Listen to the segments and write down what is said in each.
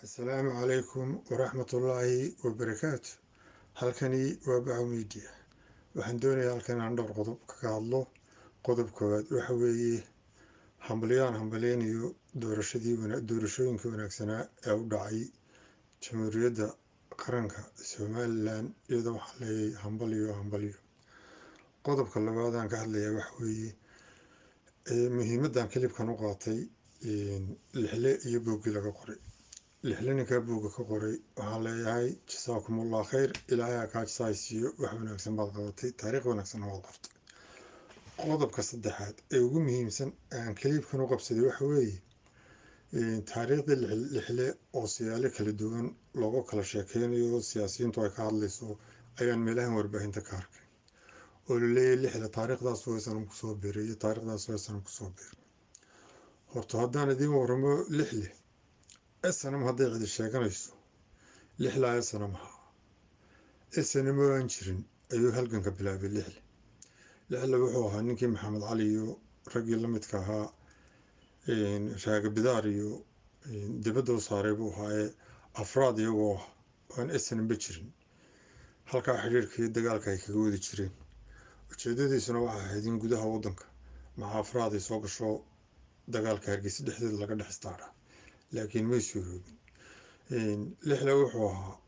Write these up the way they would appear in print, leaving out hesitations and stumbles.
Asalaamu calaykum waraxmatullaahi wabarakaatu. Halkani waa Bacow Media. Waxaan doonayaa halkan inaan dhowr qodob kaga hadlo. Qodob koowaad waxa weeye hambalyaan hambalyeynayo doorashadii, doorashooyinkii wanaagsanaa ee u dhacay Jamhuuriyadda Qaranka Somaliland. Iyadoo waxaan leeyahay hambalyo, hambalyo. Qodobka labaadaan ka hadlayaa waxa weeye muhiimaddan clipkan u qaatay, Lixle iyo buuggii laga qoray. Lixle ninkaa buugga ka qoray waxaan leeyahay jasaakumullah khayr, Ilaahay ha kaa jasaaysiiyo. Wax wanaagsan baad qabatay, taariikh wanaagsanna waad qortay. Qodobka saddexaad ee ugu muhiimsan aan clipkan u qabsaday waxa weeye taariikhdii Lixle oo siyaalo kala duwan looga kala sheekeynayo, siyaasiyiintu ay ka hadlayso, ayaan meelahan warbaahinta ka arkay oo laleeyahay Lixle taariikhdaas waysanam kusoo biiray iyo taariikhdaas waysanam kusoo biiray. Horta haddaan idiin waramo, Lixle SNM hadday cidi sheeganayso, Lixlaa SNM ahaa. SNM oo aan jirin ayuu halganka bilaabay Lixle. Lixle wuxuu ahaa ninkii Maxamed Cali iyo raggii la midka ahaa, Raaga Bidaar iyo dibadda u saaray buu ahaa, ee afraad iyagoo ah aan SNM ba jirin halkaa xidhiirka iyo dagaalka ay kaga wadi jireen. Ujeedadiisuna waxay ahayd in gudaha waddanka maca afraad ay soo gasho, dagaalka Hargeysa dhexdeeda laga dhex istaadha, laakiin may suuroobin. Lixle wuxuu ahaa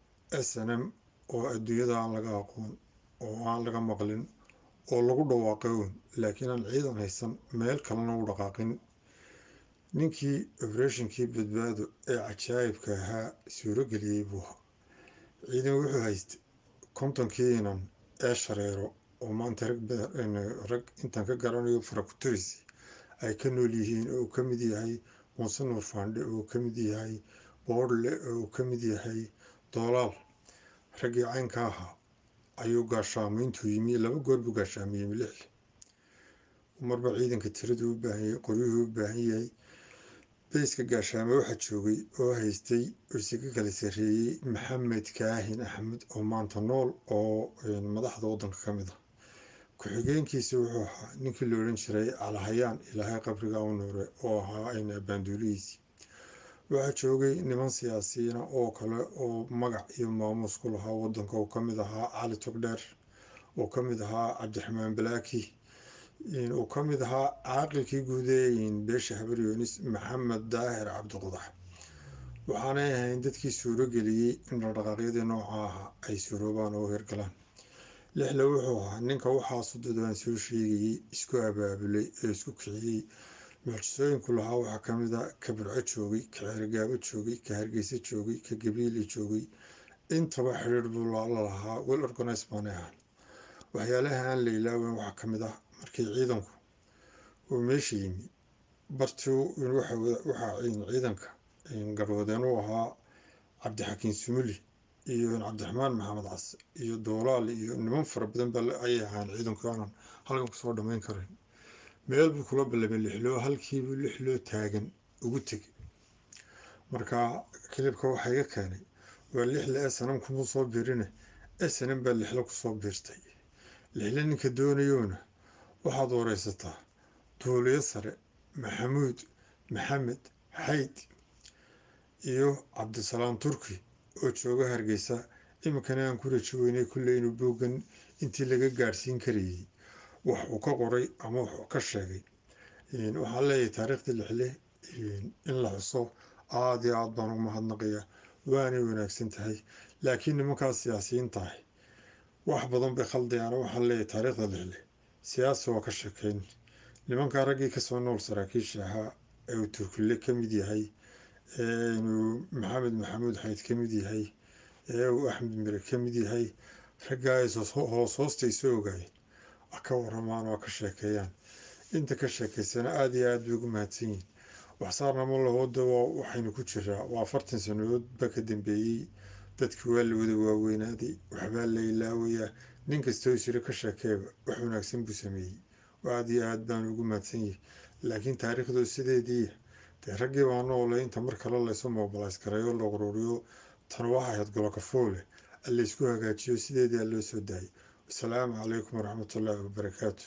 SNM oo adduunyada aan laga aqoon oo aan laga maqlin oo lagu dhawaaqay uun, laakiin aan ciidan haysan, meel kalena u dhaqaaqin. Ninkii operationkii Badbaado ee cajaayibka ahaa suurogeliyey buu ahaa. Ciidan wuxuu haystay 50kii inan ee Shareero oo maanta rag intaan ka garanayo farakutirisi ay ka nool yihiin, oo uu ka mid yahay Muuse Nuur Faandhe, oo uu ka mid yahay Boodhle, oo uu ka mid yahay Doolaal. Raggii caynka ahaa ayuu gaashaamo intuu yimi, laba goor buu gaashaamo yimi Lixle. Marba ciidanka tiraduu u baahan yahay, qoryuhuu u baahan yahay. Bayska Gaashaamo waxaa joogay oo haystay oo isaga kala sarreeyey Maxamed Kaahin Axmed oo maanta nool oo madaxda waddanka ka mid ah. Ku-xigeenkiisa wuxuu ahaa ninkii la odhan jiray Calahayaan, Ilaahay qabriga u nuure, oo ahaa baanduulihiisii. Waxaa joogay niman siyaasiyiina oo kale oo magac iyo maamuus ku lahaa waddanka, oo ka mid ahaa Cali Togdheer, oo ka mid ahaa Cabdiraxmaan Balaaki, uu ka mid ahaa caaqilkii guudeeyin beesha Habar Yoonis, Maxamed Daahir Cabdiqudax. Waxaanay ahayn dadkii suurogeliyey in dhaqdhaqaaqyadii nooca ahaa ay suuroobaan oo hirgalaan. Lixle wuxuu ahaa ninka waxaasu dadwaan soo sheegayey isku abaabulay ee isku kiciyey. Mucjisooyinku lahaa waxaa ka mid a ka Burco joogay, ka Ceerigaabo joogay, ka Hargeysa joogay, ka Gabiili joogay, intaba xidhiir buu la lahaa. Well organized baanay ahaan. Waxyaalaha aan la ilaaweyn waxaa ka mid ah markii ciidanku uu meesha yimi, bartii waxaa ciidanka garwadeen u ahaa Cabdixakiin Sumuli iyo Cabdiraxmaan Maxamed Case iyo Doolaal iyo niman fara badan ba ayay ahaan ciidanku, aanan halkan kusoo dhammayn karin. Meel buu kula ballamay Lixloo, halkiibuu Lixloo taagan ugu tegay. Marka clipka waxaa iga keenay waa Lixle SNM kuma soo biirine, SNM baa Lixle kusoo biirtay. Lixle ninka doonayoona waxaad wareysataa duuliyo sare Maxamuud Maxamed Xayd iyo Cabdisalaam Turki oo jooga Hargeysa iminkana. Aan ku rajo weynay kulley inuu buuggan intii laga gaadhsiin karayey wax uu ka qoray ama wax uu ka sheegay. Waxaan leeyahay taariikhdii Lixle in la xuso aada iyo aad baan ugu mahadnaqayaa, waanay wanaagsan tahay, laakiin nimankaas siyaasiyiin tahay wax badan bay khaldayaan. Waxaan leeyahay taariikhda Lixle siyaasi waa ka sheekeyn. Nimankaa raggii kasoo nool saraakiisha ahaa ee uu Turkile ka mid yahay, ee inuu Maxamed Maxamuud Xayd ka mid yahay, ee uu Axmed Mire ka mid yahay, raggaa ay hoos hoosta isoo ogaayeen ka waramaan oo ka sheekeeyaan. Inta ka sheekeysana aada iyo aad bay ugu mahadsan yihin. Waxsaarna ma lahooda, waxaynu ku jiraa waa 40 sanadood ba ka dambeeyey. Dadkii waa la wada waaweynaaday, waxbaa la ilaawayaa. Nin kastoo isiro ka sheekeeba wax wanaagsan buu sameeyey, aada iyo aad baan ugu mahadsan yihi, laakiin taariikhdoo sideedii dee raggii baa noolay. Inta mar kale laysu mobilize gareeyo, la ururiyo, tan waxay ahayd golokafoole laysku hagaajiyo, sideedii loo soo daayay. Wasalaamu calaykum waraxmatullaahi wabarakaatu.